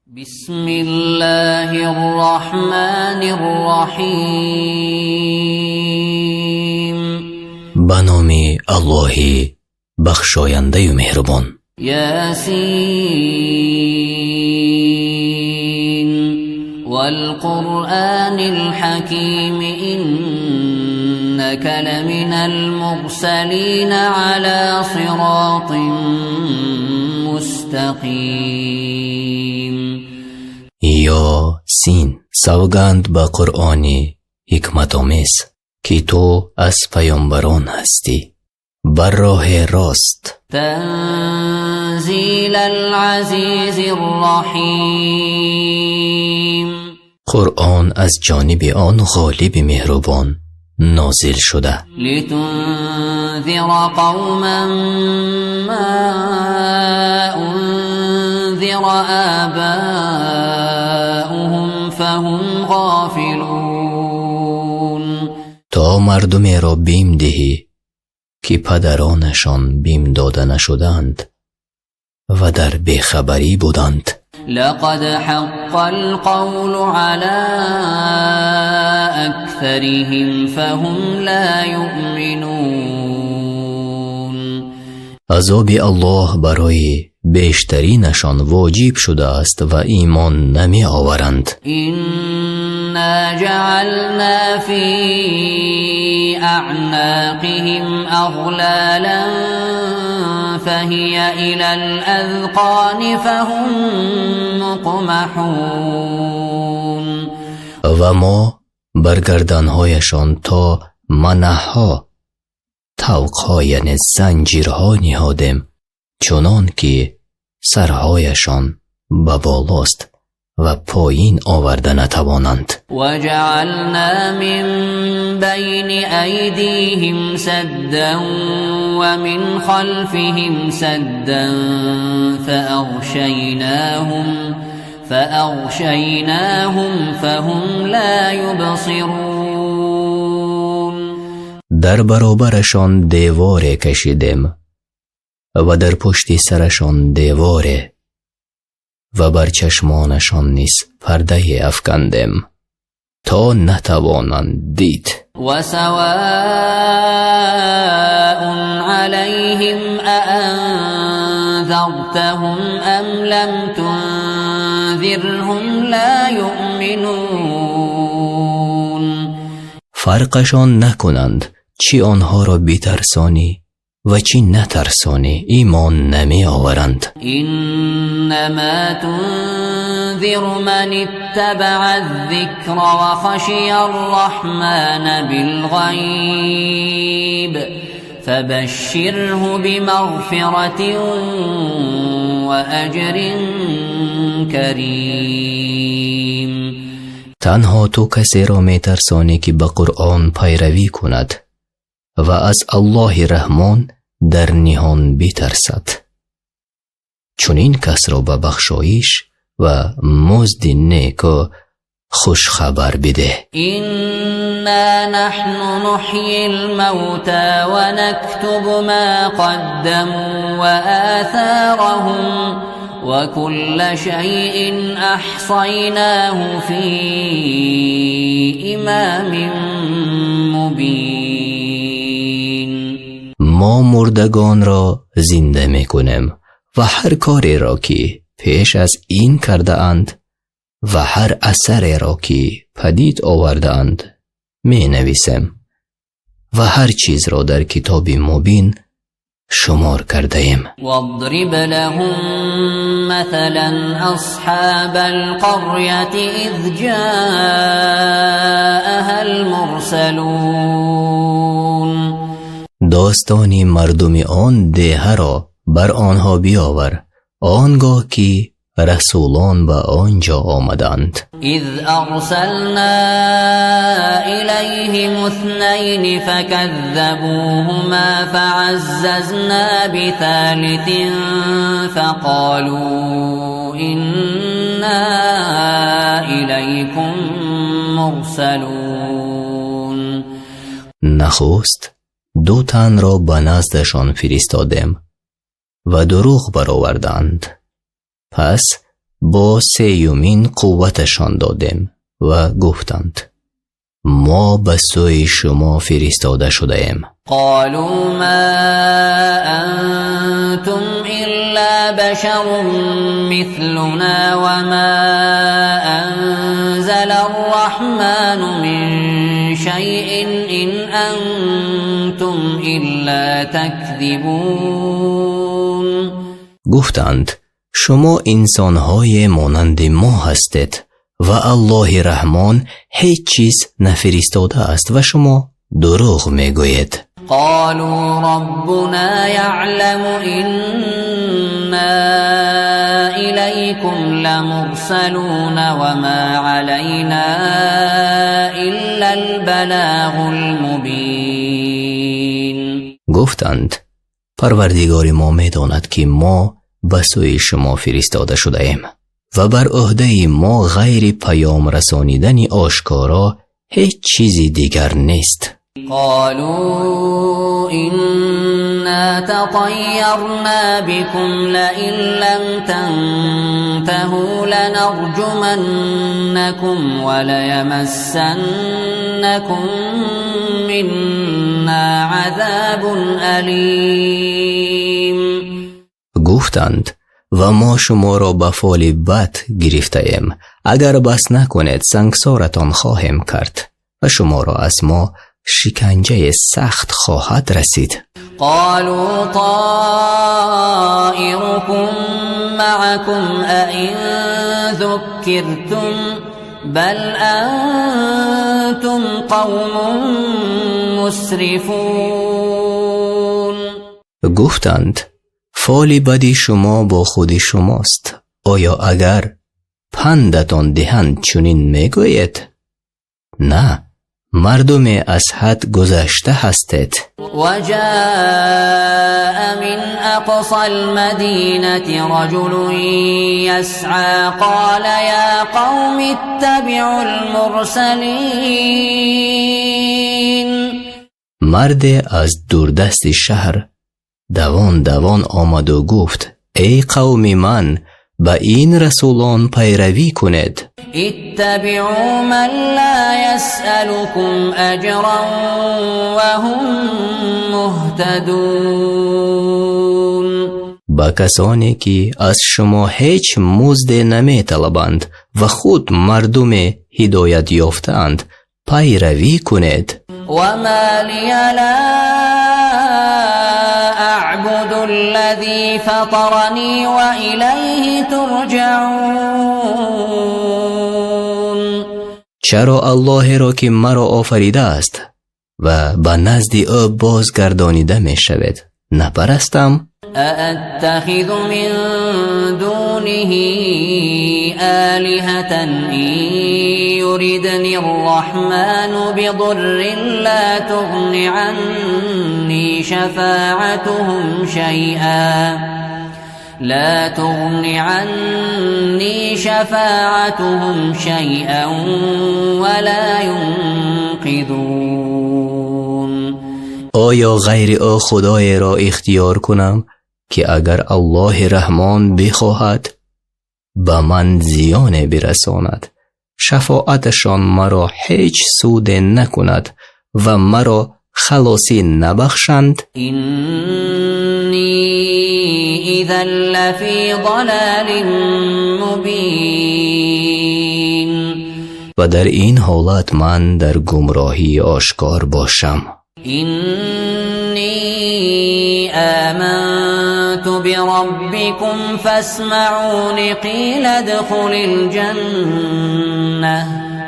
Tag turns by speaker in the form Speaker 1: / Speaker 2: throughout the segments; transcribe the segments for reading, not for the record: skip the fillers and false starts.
Speaker 1: بسم الله الرحمن الرحيم.
Speaker 2: Ба номи Аллоҳи бахшояндаю меҳрубон.
Speaker 1: يس والقرآن الحكيم، إنك لمن المرسلين على صراط مستقيم.
Speaker 2: Ёсин, савганд ба Қуръони ҳикматомез, ки ту аз паёмбарон ҳастӣ бар роҳи рост.
Speaker 1: تنزيل العزيز الرحيم.
Speaker 2: Қуръон аз ҷониби он ғолиби меҳрубон нозил шуда.
Speaker 1: لتنذر قوما ما أنذر آباؤهم فهم غافلون.
Speaker 2: То мардумеро бим диҳӣ, ки падаронашон бим дода нашуданд ва дар бехабарӣ буданд.
Speaker 1: لقد حق القول على أكثرهم فهم لا يؤمنون.
Speaker 2: Азоби Аллоҳ барои бештаринашон воҷиб шудааст ва имон намеоваранд.
Speaker 1: إنا جعلنا في أعناقهم أغلالا فهي إلى الأذقان فهم مقمحون.
Speaker 2: Ва мо бар гарданҳояшон то манаҳҳо тавқҳо, яъне занҷирҳо ниҳодем, чунон ки сарҳояшон ба болост ва поин оварда натавонанд.
Speaker 1: وجعلنا من بين أيديهم سدا ومن خلفهم سدا فأغشيناهم فهم لا يبصرون.
Speaker 2: Дар баробарашон деворе кашидем ва дар пушти сарашон деворе ва бар чашмонашон низ пардае афкандем, то натавонанд дид.
Speaker 1: وسواء عليهم أأنذرتهم أم لم تنذرهم لا يؤمنون.
Speaker 2: Фарқашон накунанд, чӣ онҳоро битарсонӣ ва чӣ натарсонӣ, имон намеоваранд.
Speaker 1: إنما تنذر من اتبع الذكر وخشي الرحمن بالغيب، فبشره بمغفرة وأجر كريم.
Speaker 2: Танҳо ту касеро метарсонӣ, ки ба Қуръон пайравӣ кунад ва аз Аллоҳи Раҳмон дар ниҳон битарсад. Чунин касро ба бахшоиш ва музди неку хушхабар бидеҳ.
Speaker 1: إنا نحن نحيي الموتى ونكتب ما قدموا وآثارهم، وكل شيء أحصيناه في إمام مبين.
Speaker 2: Мо мурдагонро зинда мекунем ва ҳар кореро, ки пеш аз ин кардаанд, ва ҳар асареро, ки падид овардаанд, менависем ва ҳар чизро дар китоби мубин шумор кардаем.
Speaker 1: واضرب لهم مثلا أصحاب القرية إذ جاءها المرسلون.
Speaker 2: Достони мардуми он деҳаро бар онҳо биёвар, он гоҳ ки расулон ба он ҷо омаданд.
Speaker 1: إذ أرسلنا إليهم اثنين فكذبوهما فعززنا بثالث فقالوا إنا إليكم مرسلون.
Speaker 2: Нахуст ду танро ба наздашон фиристодем ва дурӯғ бароварданд, пас Бо сеюмин қувваташон додем ва гуфтанд: мо ба сӯи шумо фиристода шудаем.
Speaker 1: قالوا ما أنتم إلا بشر مثلنا وما أنزل الرحمن من شيء إن أنتم إلا تكذبون.
Speaker 2: Гуфтанд: шумо инсонҳое монанди мо ҳастед ва Аллоҳи Раҳмон ҳеҷ чиз нафиристодааст ва шумо дурӯғ мегӯед.
Speaker 1: قالوا ربنا يعلم إنا إليكم لمرسلون وما علينا إلا البلاغ المبين.
Speaker 2: Гуфтанд: Парвардигори мо медонад, ки мо ба сӯи шумо фиристода шудаем ва бар ӯҳдаи мо ғайри паём расонидани ошкоро ҳеҷ чизи дигар нест.
Speaker 1: قالوا إنا تطيرنا بكم لئن لم تنتهوا لنرجمنكم وليمسنكم منا عذاب أليم.
Speaker 2: Гуфтанд: ва мо шуморо ба фоли бад гирифтаем, агар бас накунед, сангсоратон хоҳем кард ва шуморо аз мо шиканҷаи сахт хоҳад расид.
Speaker 1: قالوا طائركم معكم أئن ذكرتم بل أنتم قوم مسرفون.
Speaker 2: Гуфтанд: фоли бади шумо бо худи шумост, оё агар пандатон диҳанд, чунин мегӯед? На, мардуме аз ҳад гузашта ҳастед.
Speaker 1: وجاء من أقصى المدينة رجل يسعى قال يا قوم اتبعوا المرسلين.
Speaker 2: Марде аз дурдасти шаҳр давон давон омаду гуфт: эй қавми ман, ба ин расулон пайравӣ кунед.
Speaker 1: اتبعوا من لا يسألكم أجرا وهم مهتدون.
Speaker 2: Ба касоне ки аз шумо ҳеҷ музде наметалабанд ва худ мардуме ҳидоят ёфтаанд, пайравӣ кунед.
Speaker 1: وما لي لا أعبد الذي فطرني وإليه ترجعون.
Speaker 2: Чаро Аллоҳеро, ки маро офаридааст ва ба назди ӯ бозгардонида мешавед, напарастам?
Speaker 1: أأتخذ من دونه آلهة إن يردني الرحمن بضر لا تغن عني شفاعتهم شيئا لا تغن عني شفاعتهم شيئا ولا ينقذون.
Speaker 2: Оё ғайри ӯ худоеро ихтиёр кунам, ки агар Аллоҳи Раҳмон бихоҳад, ба ман зиёне бирасонад, шафоаташон маро ҳеҷ суде накунад ва маро халосӣ набахшанд?
Speaker 1: إني إذا لفي ضلال مبين.
Speaker 2: Ва дар ин ҳолат ман дар гумроҳии ошкор бошам.
Speaker 1: إني آمنت بربكم فاسمعون قيل ادخل الجنة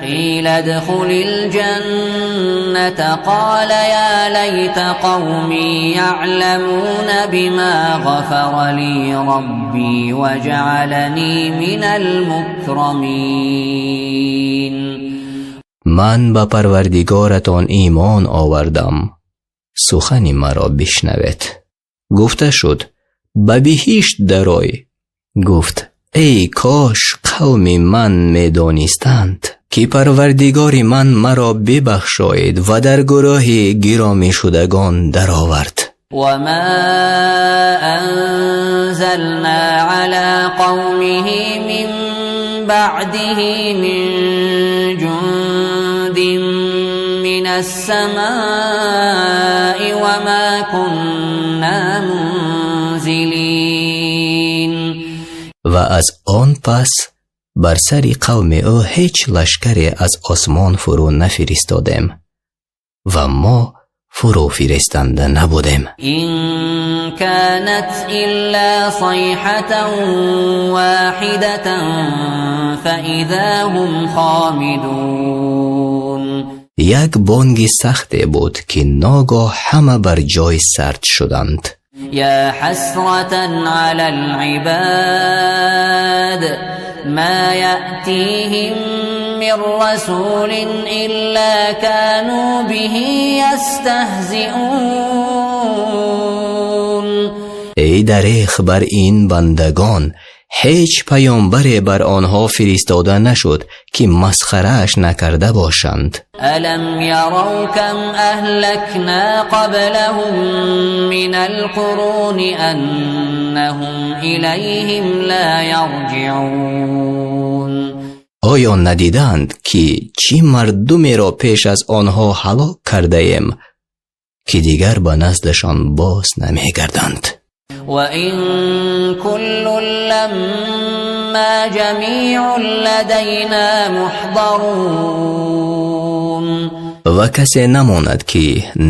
Speaker 1: قيل ادخل الجنة قال يا ليت قومي يعلمون بما غفر لي ربي وجعلني من المكرمين.
Speaker 2: Ман ба Парвардигоратон имон овардам, сухани маро бишнавед. Гуфта шуд: ба биҳишт дарой. Гуфт: эй кош қавми ман медонистанд, ки Парвардигори ман маро бибахшоид ва дар гурӯҳи гиромишудагон даровард.
Speaker 1: وما أنزلنا على قومه من بعده من جند من السماء وما كنا منزلين.
Speaker 2: Ва аз он пас бар сари қавми ӯ ҳеҷ лашкаре аз осмон фурӯ нафиристодем ва мо фурӯ фиристанда набудем.
Speaker 1: إن كانت إلا صيحة واحدة فإذا هم خامدون.
Speaker 2: Як бонги сахте буд, ки ногоҳ ҳама бар ҷой сард шуданд.
Speaker 1: يا حسرة على العباد ما يأتيهم من رسول إلا كانوا به يستهزئون.
Speaker 2: Эй дареғ бар ин бандагон, ҳеҷ паёмбаре бар онҳо фиристода нашуд, ки масхарааш накарда бошанд.
Speaker 1: ألم يروا كم أهلكنا قبلهم من القرون أنهم إليهم لا يرجعون.
Speaker 2: Оё надиданд, ки чӣ мардумеро пеш аз онҳо ҳалок кардаем, ки дигар ба наздашон боз намегарданд?
Speaker 1: وإن كل لما جميع لدينا محضرون.
Speaker 2: Ва касе намонад, ки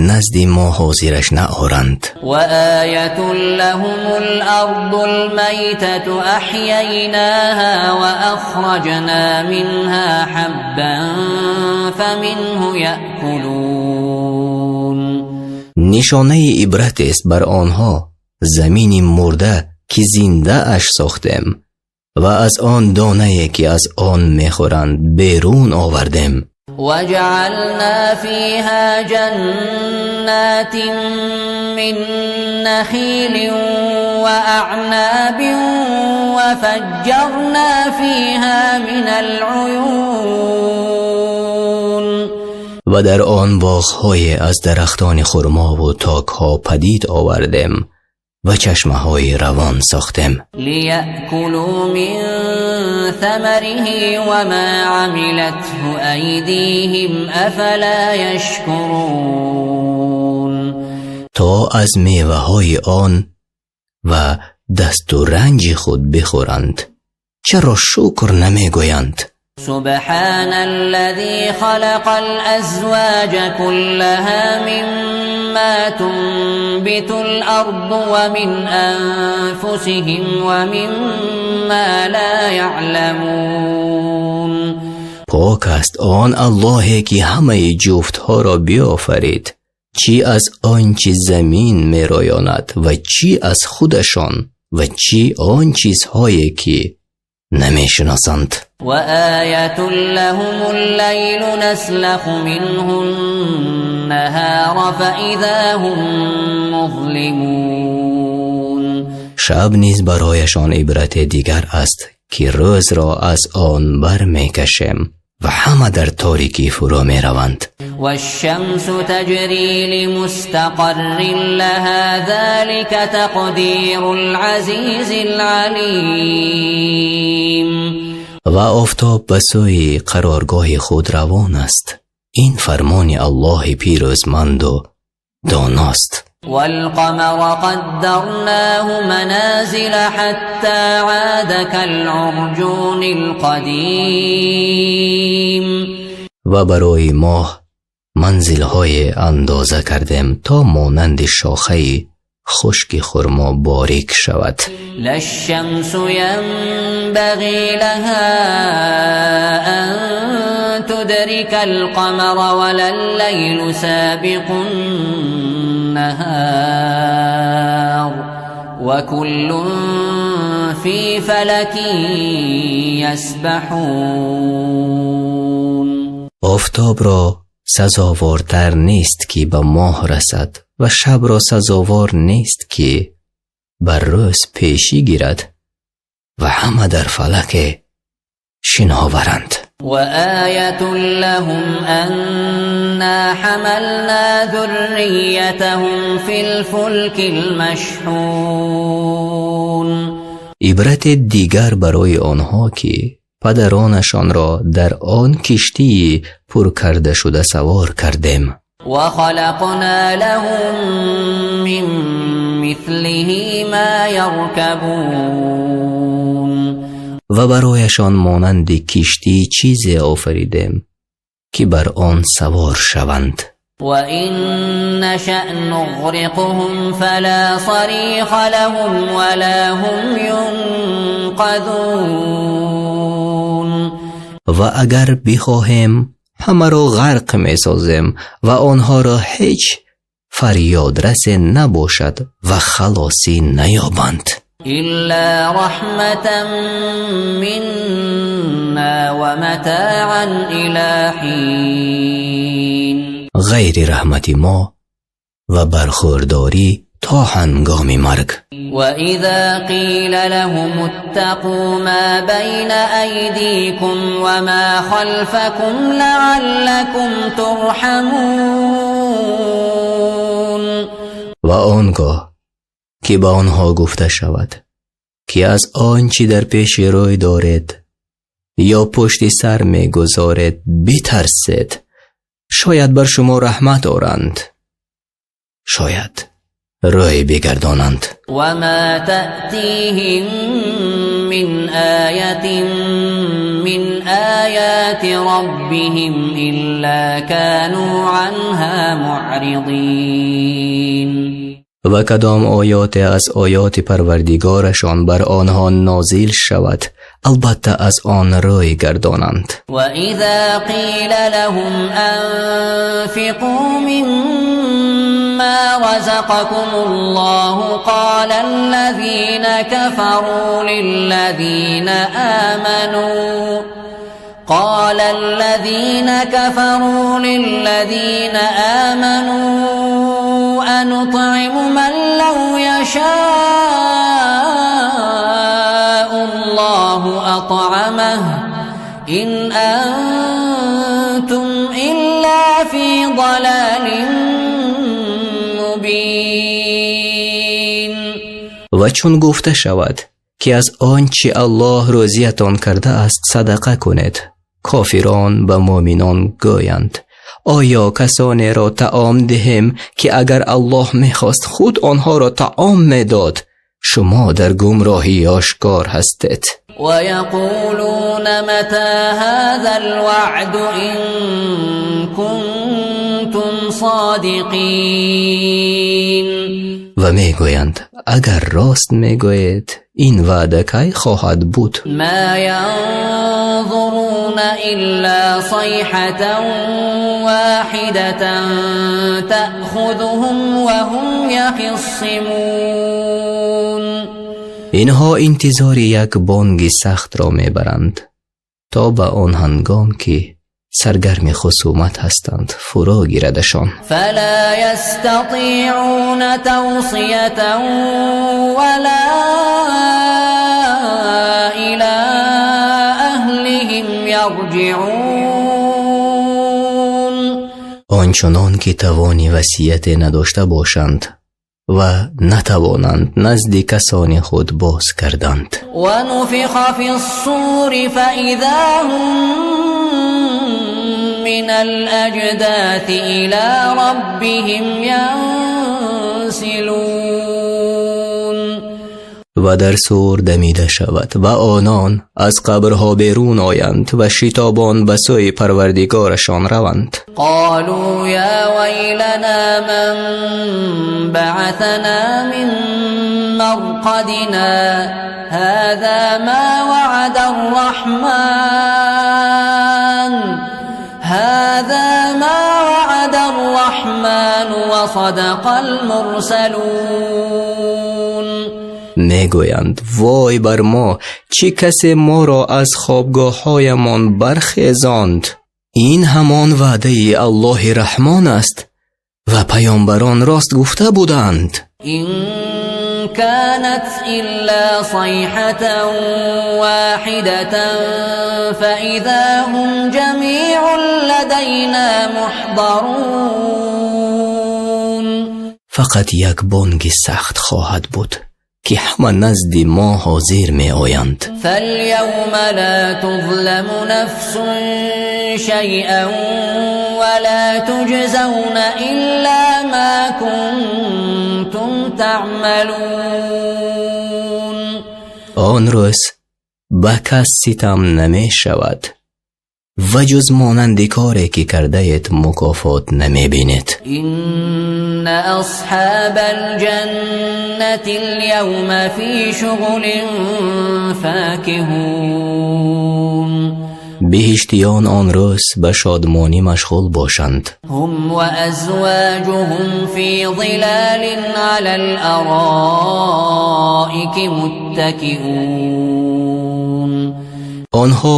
Speaker 2: назди мо ҳозираш наоранд.
Speaker 1: وآية لهم الأرض الميتة أحييناها وأخرجنا منها حبا فمنه يأكلون.
Speaker 2: Нишонаи ибратест бар онҳо замини мурда, ки зиндааш сохтем ва аз он донае, ки аз он мехӯранд, берун овардем.
Speaker 1: وجعلنا فيها جنات من نخيل وأعناب وفجرنا فيها من العيون.
Speaker 2: Ва дар он боғҳое аз дарахтони хурмову токҳо падид овардем ва чашмаҳои равон сохтем.
Speaker 1: ليأكلوا من ثمره وما عملته أيديهم أفلا يشكرون.
Speaker 2: То аз меваҳои он ва дасту ранҷи худ бихӯранд. Чаро шукр намегӯянд?
Speaker 1: سبحان الذي خلق الأزواج كلها مما تنبت الأرض ومن أنفسهم ومما لا يعلمون.
Speaker 2: Пок аст он Аллоҳе, ки ҳамаи ҷуфтҳоро биёфарид, чӣ аз он чи замин мероёнад ва чӣ аз худашон ва чӣ он чизҳое, ки намешиносанд.
Speaker 1: وآية لهم الليل نسلخ منه النهار فإذا هم مظلمون.
Speaker 2: Шаб низ барояшон ибрате дигар аст, ки рӯзро аз он бармекашем ва ҳама дар торикӣ фурӯ мераванд.
Speaker 1: والشمس تجري لمستقر لها ذلك تقدير العزيز العليم.
Speaker 2: Ва офтоб ба сӯи қароргоҳи худ равон аст. Ин фармони Аллоҳи пирӯзманду доност.
Speaker 1: والقمر قدرناه منازل حتى عاد كالعرجون القديم.
Speaker 2: Ва барои моҳ манзилҳое андоза кардем, то монанди шохаи хушки хурмо борик шавад.
Speaker 1: لا الشمس ينبغي لها أن تدرك القمر ولا الليل سابق النهار وكل في فلك يسبحون.
Speaker 2: Офтобро сазовортар нест, ки ба моҳ расад, ва шабро сазовор нест, ки ба рӯз пешӣ гирад, ва ҳама дар фалаке шиноваранд.
Speaker 1: وآية لهم أنا حملنا ذريتهم في الفلك المشحون.
Speaker 2: Ибрате дигар барои онҳо, ки Падаронашонро дар он киштии пур карда шуда савор кардем.
Speaker 1: وخلقنا لهم من مثله ما يركبون.
Speaker 2: Ва барояшон монанди киштӣ чизе офаридем, ки бар он савор шаванд.
Speaker 1: وإن نشأ نغرقهم فلا صريخ لهم ولا هم ينقذون.
Speaker 2: Ва агар бихоҳем, ҳамаро ғарқ месозем ва онҳоро ҳеҷ фарёдрасе набошад ва халосӣ наёбанд.
Speaker 1: إلا رحمة منا ومتاعا إلى حين.
Speaker 2: Ғайри раҳмати мо ва бархӯрдорӣ то ҳангоми марг.
Speaker 1: وإذا قيل لهم اتقوا ما بين أيديكم وما خلفكم لعلكم ترحمون.
Speaker 2: Ва он гоҳ ки ба онҳо гуфта шавад, ки аз он чӣ дар пеши рӯй доред ё пушти сар мегузоред битарсед, шояд бар шумо раҳмат оранд, шояд рӯй бигардонанд.
Speaker 1: وما تأتيهم من آية من آيات ربهم إلا كانوا عنها معرضين.
Speaker 2: Ва кадом оёте аз оёти Парвардигорашон бар онҳо нозил шавад, албатта аз он рӯй гардонанд.
Speaker 1: وإذا قيل لهم أنفقوا مما رزقكم الله قال الذين كفروا للذين آمنوا أنطعم من لو يشاء الله أطعمه إن أنتم إلا في ضلال مبين.
Speaker 2: Ва чун гуфта шавад, ки аз он чӣ Аллоҳ рӯзиятон кардааст садақа кунед, кофирон ба муъминон гӯянд: оё касонеро таом диҳем, ки агар Аллоҳ мехост, худ онҳоро таом медод? Шумо дар гумроҳии ошкор ҳастед.
Speaker 1: ويقولون متى هذا الوعد إن كنتم صادقين.
Speaker 2: Ва мегӯянд: агар рост мегӯед, ин ваъда кай хоҳад буд?
Speaker 1: ما ينظرون إلا صيحة واحدة تأخذهم وهم يخصمون.
Speaker 2: Инҳо интизори як бонги сахтро мебаранд, то ба он ҳангом ки саргарми хусумат ҳастанд, фуро гирадашон.
Speaker 1: فلا يستطيعون توصية ولا إلى أهلهم يرجعون.
Speaker 2: Он чунон ки тавони васияте надошта бошанд ва натавонанд назди касони худ боз гарданд.
Speaker 1: ونفخ في الصور فإذا هم من الأجداث إلى ربهم ينسلون.
Speaker 2: Ва дар сур дамида шавад ва онон аз қабрҳо берун оянд ва шитобон ба сӯи Парвардигорашон раванд.
Speaker 1: قالوا يا ويلنا من بعثنا من مرقدنا هذا ما وعد الرحمن هذا ما وعد الرحمن وصدق المرسلون.
Speaker 2: Мегӯянд: вой бар мо, чӣ касе моро аз хобгоҳҳоямон бархезонд? Ин ҳамон ваъдаи Аллоҳи Раҳмон аст ва паёмбарон рост гуфта буданд.
Speaker 1: إن كانت إلا صيحة واحدة فإذا هم جميع لدينا محضرون.
Speaker 2: Фақат як бонги сахт хоҳад буд, ки ҳама назди мо ҳозир меоянд.
Speaker 1: فاليوم لا تظلم نفس شيئا ولا تجزون إلا ما كنتم تعملون.
Speaker 2: Он рӯз ба кас ситам намешавад ва ҷуз монанди коре ки кардаед мукофот намебинед.
Speaker 1: إن أصحاب الجنة اليوم في شغل فاكهون.
Speaker 2: Биҳиштиён он рӯз ба шодмонӣ машғул бошанд.
Speaker 1: هم وأزواجهم في ظلال على الأرائك متكئون.
Speaker 2: Онҳо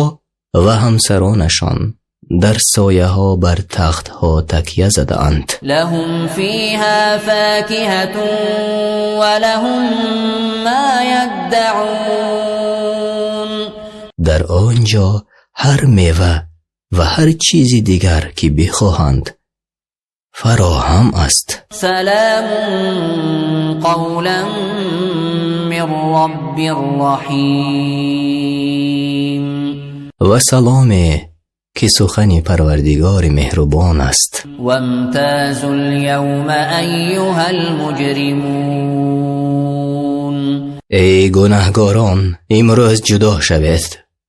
Speaker 2: ва ҳамсаронашон дар сояҳо бар тахтҳо такя задаанд.
Speaker 1: لهم فيها فاكهة ولهم ما يدعون.
Speaker 2: Дар он ҷо ҳар мева ва ҳар чизи дигар, ки бихоҳанд, фароҳам аст.
Speaker 1: سلام قولا من رب رحيم.
Speaker 2: Ва саломе, ки сухани Парвардигори меҳрубон аст.
Speaker 1: وامتازوا اليوم أيها المجرمون.
Speaker 2: Эй гунаҳгорон, имрӯз ҷудо шавед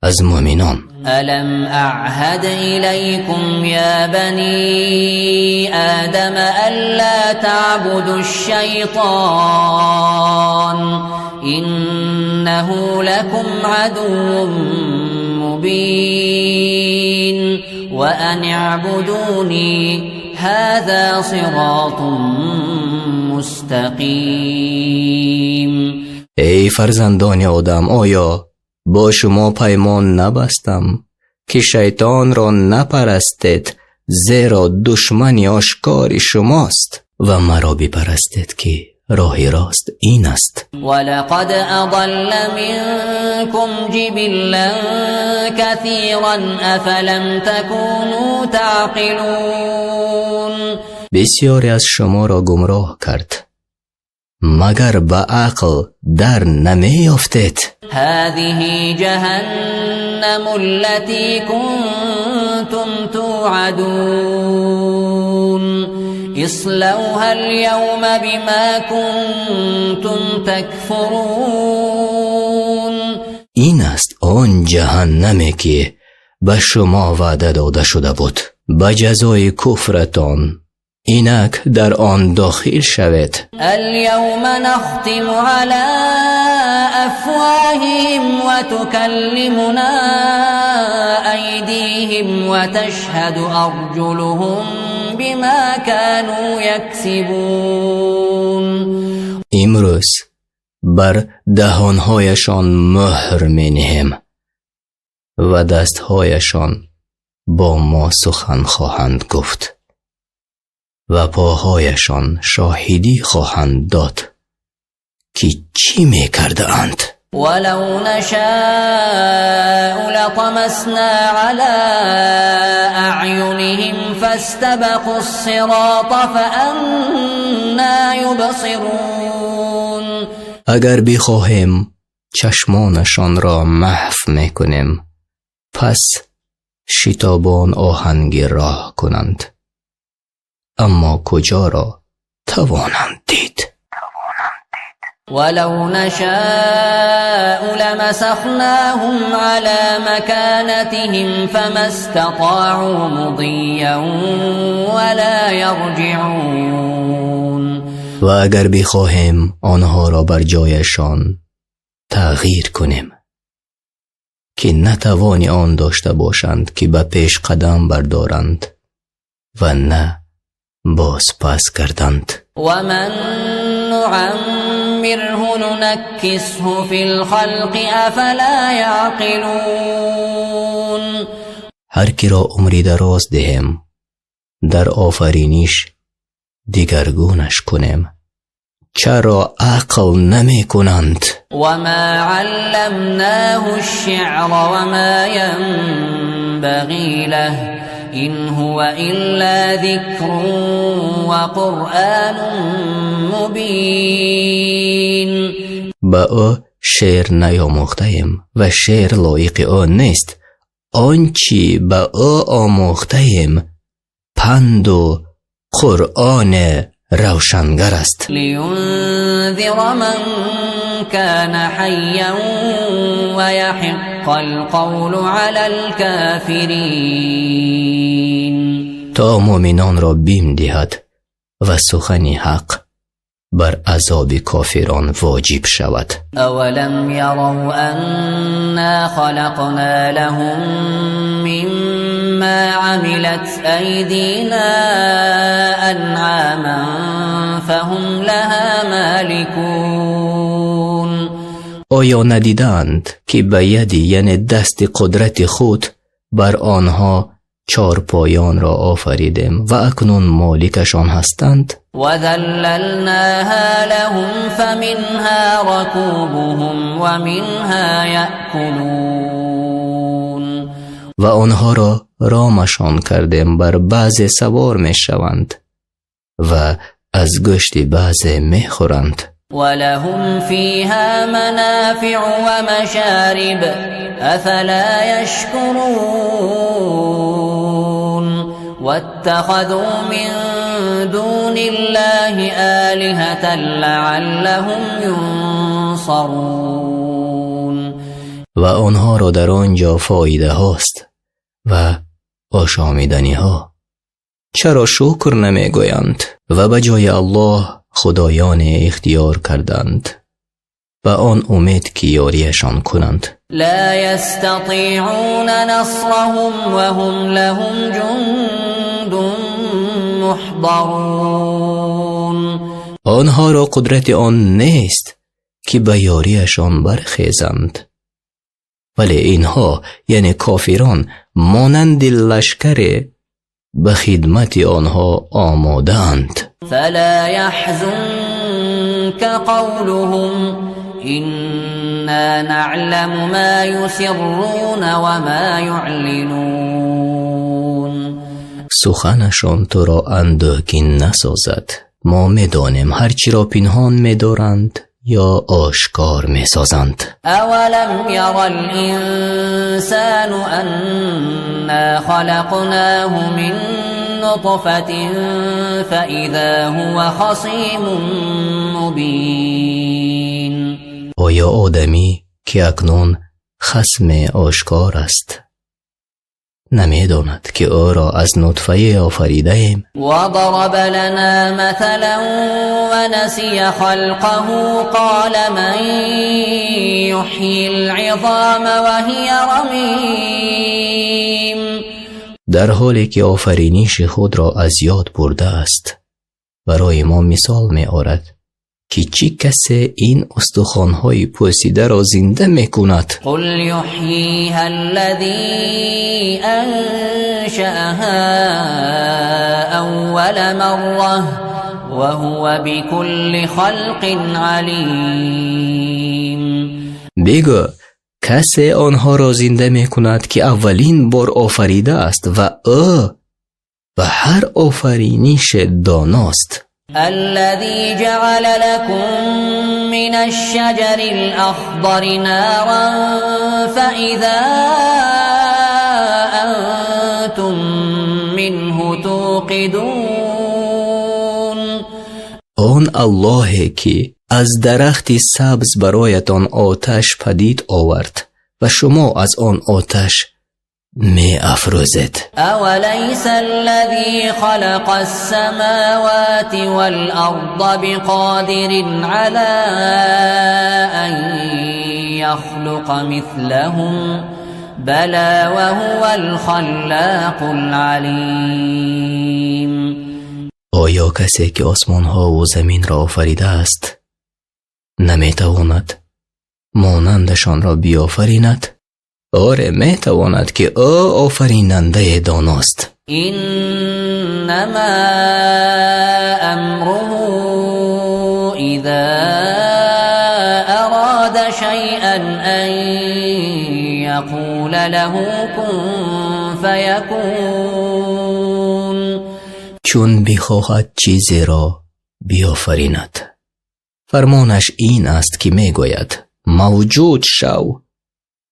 Speaker 2: аз муъминон.
Speaker 1: ألم أعهد إليكم يا بني آدم ألا تعبدوا الشيطان إنه لكم عدو مبين وأن اعبدوني هذا صراط مستقيم.
Speaker 2: Эй фарзандони Одам, оё бо шумо паймон набастам, ки шайтонро напарастед, зеро душмани ошкори шумост, ва маро бипарастед, ки роҳи рост ин аст?
Speaker 1: ولقد أضل منكم جبلا كثيرا أفلم تكونوا تعقلون.
Speaker 2: Бисёре аз шуморо гумроҳ кард, магар ба ақл дар намеёфтед?
Speaker 1: هذه جهنم التي كنتم توعدون اصلوها اليوم بما كنتم تكفرون.
Speaker 2: Ин аст он ҷаҳаннаме, ки ба шумо ваъда дода шуда буд. Ба ҷазои куфратон инак дар он дохил шавед.
Speaker 1: اليوم نختم على أفواههم وتكلمنا أيديهم وتشهد أرجلهم بما كانوا يكسبون.
Speaker 2: Имрӯз бар даҳонҳояшон мӯҳр менеҳем ва дастҳояшон бо мо сухан хоҳанд гуфт ва поҳояшон шоҳидӣ хоҳанд дод, ки чӣ мекардаанд.
Speaker 1: ولو نشاء لطمسنا على أعينهم فاستبقوا الصراط فأنى يبصرون.
Speaker 2: Агар бихоҳем, чашмонашонро маҳв мекунем, пас шитобон оҳанги роҳ кунанд, аммо куҷоро тавонанд дид?
Speaker 1: ولو نشاء لمسخناهم على مكانتهم فما استطاعوا مضيا ولا يرجعون.
Speaker 2: Ва агар бихоҳем, онҳоро бар ҷояшон тағйир кунем, ки на тавони он дошта бошанд, ки ба пеш қадам бардоранд, ва на бозпас гарданд.
Speaker 1: ومن نعمره ننكسه في الخلق أفلا يعقلون.
Speaker 2: Ҳар киро умри дароз диҳем, дар офариниш дигаргунаш кунем, чаро ақл намекунанд?
Speaker 1: وما علمناه الشعر وما ينبغي له إن هو إلا ذكر وقرآن مبين.
Speaker 2: Ба ӯ шеър наомӯхтаем ва шеър лоиқи ӯ нест. Он чӣ ба ӯ омӯхтаем панду Қуръони равшангар аст.
Speaker 1: لينذر من كان حيا ويحق القول على الكافرين.
Speaker 2: То мӯъминонро бим диҳад ва сухани ҳақ бар азоби кофирон воҷиб шавад.
Speaker 1: أولم يروا أنا خلقنا لهم مما عملت أيدينا أنعاما فهم لها مالكون.
Speaker 2: Оё надидаанд, ки ба яди, яъне дасти қудрати худ бар онҳо чорпоёнро офаридем ва акнун моликашон ҳастанд?
Speaker 1: وذللناها لهم فمنها ركوبهم ومنها يأكلون.
Speaker 2: Ва онҳоро ромашон кардем, бар баъзе савор мешаванд ва аз гӯшти баъзе мехӯранд.
Speaker 1: ولهم فيها منافع ومشارب أفلا يشكرون. واتخذوا من دون الله آلهة لعلهم ينصرون.
Speaker 2: Ва онҳоро дар он ҷо фоидаҳост ва ошомиданиҳо. Чаро шукр намегӯянд? Ва ба ҷои Аллоҳ худоёне ихтиёр карданд ба он умед, ки ёрияшон кунанд.
Speaker 1: لا يستطيعون نصرهم وهم لهم جند محضرون.
Speaker 2: Онҳоро қудрати он нест, ки ба ёрияшон бархезанд, вале инҳо, яъне кофирон, монанди лашкаре ба хидмати онҳо омодаанд.
Speaker 1: فلا يحزنك قولهم إنا نعلم ما يسرون وما يعلنون.
Speaker 2: Суханашон туро андӯҳгин насозад. Мо медонем ҳар чиро пинҳон медоранд ё ошкор месозанд.
Speaker 1: أولم ير الإنسان أنا خلقناه من نطفة فإذا هو خصيم مبين.
Speaker 2: Оё одамӣ, ки акнун хасме ошкор аст, намедонад, ки ӯро аз нутфае офаридаем?
Speaker 1: وضرب لنا مثلا ونسي خلقه قال من يحيي العظام وهي رميم.
Speaker 2: Дар ҳоле ки офариниши худро аз ёд бурдааст, барои мо мисол меорад, ки чӣ касе ин устухонҳои пӯсидаро зинда мекунад?
Speaker 1: قل يحييها الذي أنشأها أول مرة وهو بكل خلق عليم.
Speaker 2: Бигӯ: касе онҳоро зинда мекунад, ки аввалин бор офаридааст, ва ӯ ба ҳар офаринише доност.
Speaker 1: الذي جعل لكم من الشجر الأخضر نارا فإذا أنتم منه توقدون.
Speaker 2: Он Аллоҳе, ки аз дарахти сабз бароятон оташ падид овард ва шумо аз он оташ меафрӯзед.
Speaker 1: أوليس الذي خلق السماوات والأرض بقادر على أن يخلق مثلهم بلى وهو الخلاق العليم.
Speaker 2: Оё касе, ки осмонҳову заминро офаридааст, наметавонад монандашонро биёфаринад? Оре, метавонад, ки ӯ офаринандаи доност.
Speaker 1: إنما أمره إذا أراد شيئا أن يقول له كن فيكون.
Speaker 2: Чун бихоҳад чизеро биёфаринад, Фармонаш ин аст, ки мегӯяд: «Мавҷуд шав»,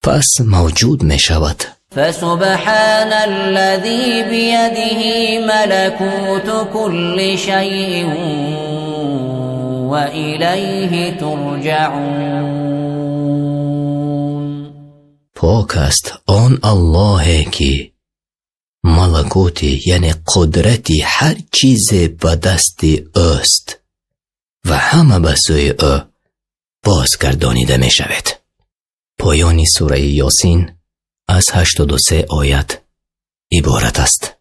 Speaker 2: пас мавҷуд мешавад.
Speaker 1: فسبحان الذي بيده ملكوت كل شيء وإليه ترجعون.
Speaker 2: Пок аст он Аллоҳе, ки малакути, яъне қудрати ҳар чизе ба дасти ӯст ва ҳама ба сӯи ӯ бозгардонида мешавед. Поёни сураи Ёсин аз 83 оят иборат аст.